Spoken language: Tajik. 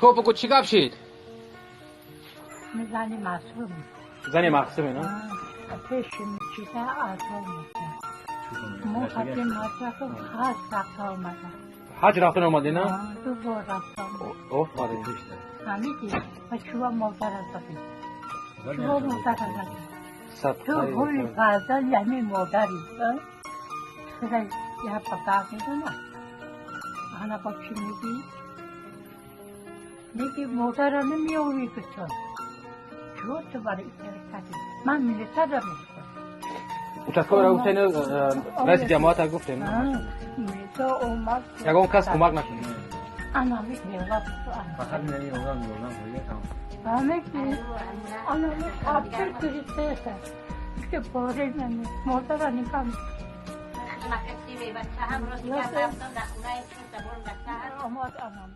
Чикор бугу, чӣ гап шид? Зани маъсум. Зани маъсуме, на? Пеши мечида азоб мекард. Мо хати мадраса ҳаҷ рафта омада. Ҳаҷ рафтан омадӣ, на? Ду бор рафта омада. Офарин. Фаҳмидӣ? Ва чува модара задӣ. Чува модара задӣ. Ту ҳули фарзанди ҳамин модари. Хира я баба медонад. Ана бо чӣ мегӣ? Меги модара намеёвӣ битон. Чего ту барои итара кардӣ? Ман милитсара мегуфтам. Участковый ра гуфтен, раиси ҷамоата гуфтен? Милиса омад. Ягон кас кӯмак накард? Ана мева. Фақат мени ёрдам ёрдам қилgan. Фаҳмидӣ? Ана тафсир гирифтеса. Ки бори нами модара нигоҳ Бача ҳам рост гап рафтам дар хонаи, омад анам.